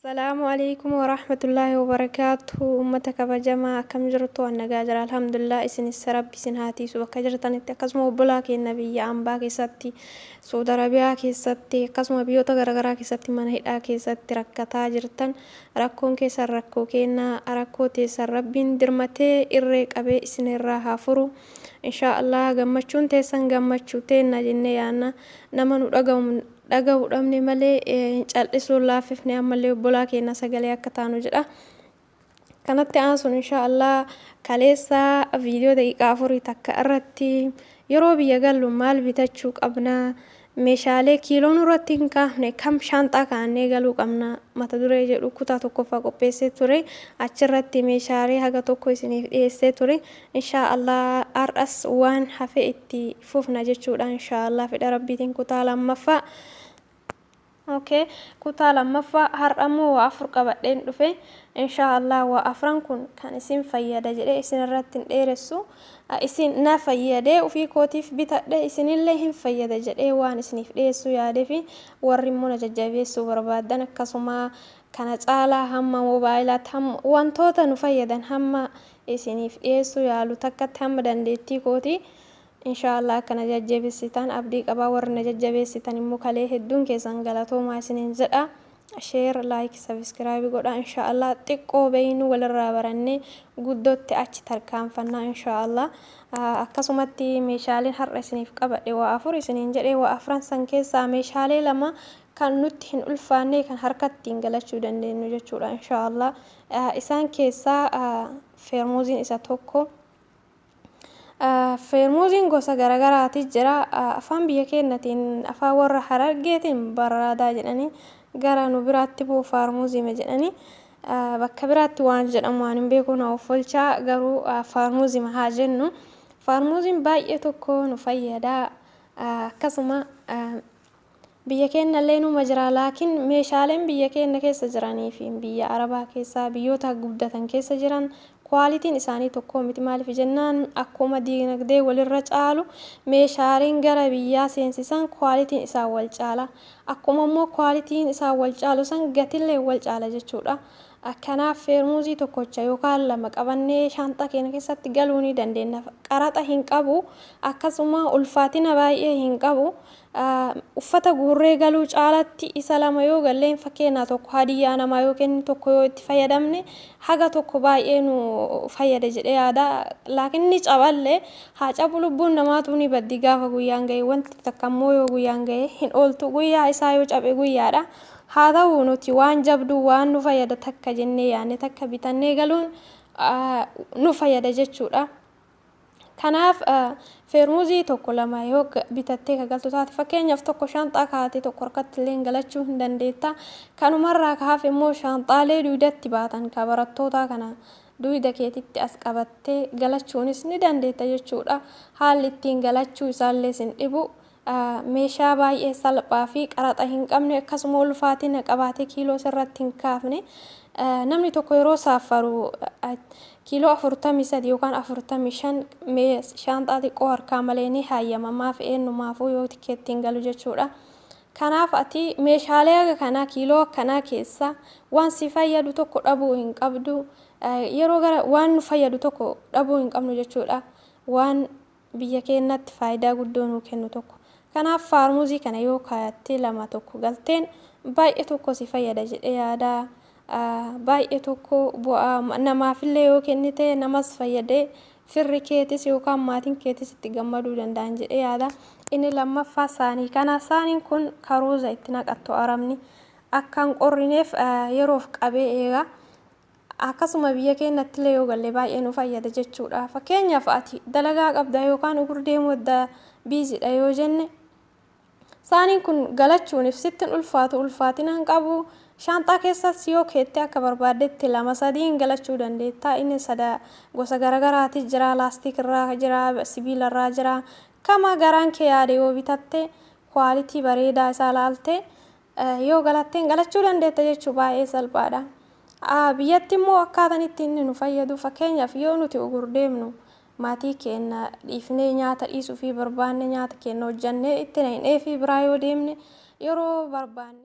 Assalaamu alaikum warahmatullaahi wabarakaatuhu. Ummata kabajamaa, akkam jirtu? An nagaa jira, alhamdulillah. Isinis Rabbi isin haa tiisu bakka jirtanitti. Akkasuma obbolaa keenya biyya ambaa keessatti, Saudi Arabiyaa keessatti, akkasuma biyyoota garaagaraa keessatti mana hidhaa keessatti rakkataa jirtan, rakkoon keessan rakkoo keenna. Rakkoo teessan Rabbiin dirmatee irree qabee isinirraa haa furu, inshaa Allah. Gammachuun teessan gammachuu teenna jennee yaanna. Nama nu dhagahu dhagahu dhabne malee hin cal'isuun laaffifne. Ammallee obbolaa keenya sagalee akka taanu jedha. Kanatti aansuun, inshaa Allah, kaleessa viidiyoo daqiiqaa 4 takka irratti yeroo biyya gallu maal bitachuu qabna, meeshaalee kiiloo nurratti hin kaafne kam shaanxaa kaa'annee galuu qabna mata duree jedhu kutaa tokkoffaa qopheessee ture. Achirratti meeshaalee haga tokko isiniif dhiyeessee ture. Inshaa Allah, har'as waan hafe itti fufna jechuudha, inshaa Allah, fedha Rabbiitiin kutaa lammaffaa. Okay, kutaa lammaffaa har'a immoo waa afur qabadheen dhufe. Inshaa Allah, waa afran kun kan isin fayyada jedhee isin irratti hin dheeressu. Isin na fayyadee ofii kootiif bitadhe, isinillee hin fayyada jedhee waan isiniif dhiyeessuu yaadeefi. Warri immoo na jajjabeessuu barbaaddan, akkasuma kana caalaa hamma moobaayilaatti, hamma wantoota nu fayyadan hamma isiniif dhiyeessuu yaalu takkatti, hamma dandeettii kootii, inshaa Allah, akka na jajjabeessitan abdii qabaa. Warri na jajjabeessitan immoo kalee hedduun keessan galatoomaa isiniin jedha. Share, like, subscribe godha. Inshaa Allah, xiqqoo beeynu walirraa barannee guddootti achi tarkaanfannaa, inshaa Allah. Akkasumatti meeshaaleen har'a isiniif qabadhe waa afur isiniin jedhee, waa afran san keessaa meeshaalee lama kan nutti hin ulfaanne, kan harkattiin galachuu dandeenyu jechuudha, inshaa Allah. Isaan keessaa feermuuziin isa tokko. Feermuuziin gosa garagaraati jira. Afaan biyya keenyatiin, afaan warra Harargeetiin barraadaa jedhanii, gara nu biraatti immoo faarmuuziima jedhanii, bakka biraatti waan jedhamu waan hin beeku, na offolchaa, garuu faarmuuzima haa jennu. Faarmuuziin baay'ee tokko nu fayyada. Akkasuma biyya keenya illee numa jira, laakiin meeshaaleen biyya keenya keessa jiranii fi biyya Arabaa keessa, biyyoota guddatan keessa jiran qualityn isaanii tokko miti. Maaliif jennaan, akkuma diinagdee walirra caalu, meeshaaleen gara biyyaa seensisan qualityn isaa wal caala. Akkuma immoo qualityn isaa wal caalu san, gatillee wal caala jechuudha. Kanaaf feermuuzii tokkocha yookaan lama qabannee shaanxaa keenya keessatti galuu ni dandeenya. Qaraxa hin qabu, akkasuma ulfaatina baay'ee hin qabu. Uffata guurree galuu caalatti isa lama yoo galleen, fakkeenyaa tokko hadiyyaa namaa yoo kennu, tokko yoo itti fayyadamne, haga tokko baay'ee nu fayyada jedhee yaada. Laakiin ni caballee, haa cabu, lubbuun namaatu ni baddi gaafa guyyaan gahe. Wanti takka immoo yoo guyyaan gahe hin ooltu. Guyyaa isaa yoo cabe guyyaadha. Haa ta'u, nuti waan jabduu, waan nu fayyada takka jennee yaadne takka bitannee galuun nu fayyada jechuudha. Kanaaf feermuzii tokko lama yoo bitattee ka galtu taate, fakkeenyaaf tokko shaanxaa kaa'atee tokko harkatti illee galachuu hin dandeetta. Kanumarraa ka hafe immoo shaanxaalee duudatti baatan ka barattootaa kana duyda keetitti as qabattee galachuunis ni dandeetta jechuudha. Haalli ittiin galachuu isaallee sin dhibu. Meeshaa baay'ee salphaa fi qaraxa hin qabne, akkasuma ulfaatina qabaatee kiiloo sirratti hin kaafne. Namni tokko yeroo saaffaru kiiloo 43 yookaan 45 shaanxaa xiqqoo harkaa malee ni hayyamamaaf eenyumaafuu yoo tikeettiin galu jechuudha. Kanaaf ati meeshaalee haga kanaa, kiiloo akkanaa keessa waan si fayyadu tokko dhabuu hin qabdu. Yeroo gara waan nu fayyadu tokko dhabuu hin qabnu jechuudha. Waan biyya keenyatti faayidaa guddoo nuu kennu tokko. Kanaaf faarmuzii kana yoo kaayattee lama tokko galteen baay'ee tokko si fayyada jedhee yaada. Baay'ee tokko bu'aa namaafillee yoo kennite, namas fayyadee, firri keetis yookaan maatiin keetis itti gammaduu danda'an jedhee yaada. Inni lammaffaa saanii kana. Saaniin kun karuuza itti naqattu, Arabni akka hin qorrineef yeroof qabee eega. Akkasuma biyya keenyatti illee yoo galle baay'ee nu fayyada jechuudha. Fakkeenyaaf ati dalagaa qabda yookaan ugur deemuu adda busydha yoo jenne, saaniin kun galachuuniif sitti hin ulfaatu, ulfaatina hin qabu. Shaanxaa keessas yoo keette akka barbaaddetti lama sadiin galachuu dandeetta. Inni sada gosa garagaraati jira, laastik irraa jira, sibiila irraa jira. Kama garaan kee yaade yoo bitatte, quality bareedaa isaa laalte yoo galatteen galachuu dandeetta jechuu, baay'ee salphaadha. Biyyatti immoo akkaataan itti inni nu fayyadu, fakkeenyaaf yoo nuti ugur deemnu maatii keenya dhiifnee nyaata dhiisuu fi barbaanne, nyaata keenya hojjannee itti naqnee fi biraa yoo deemne, yeroo barbaanne.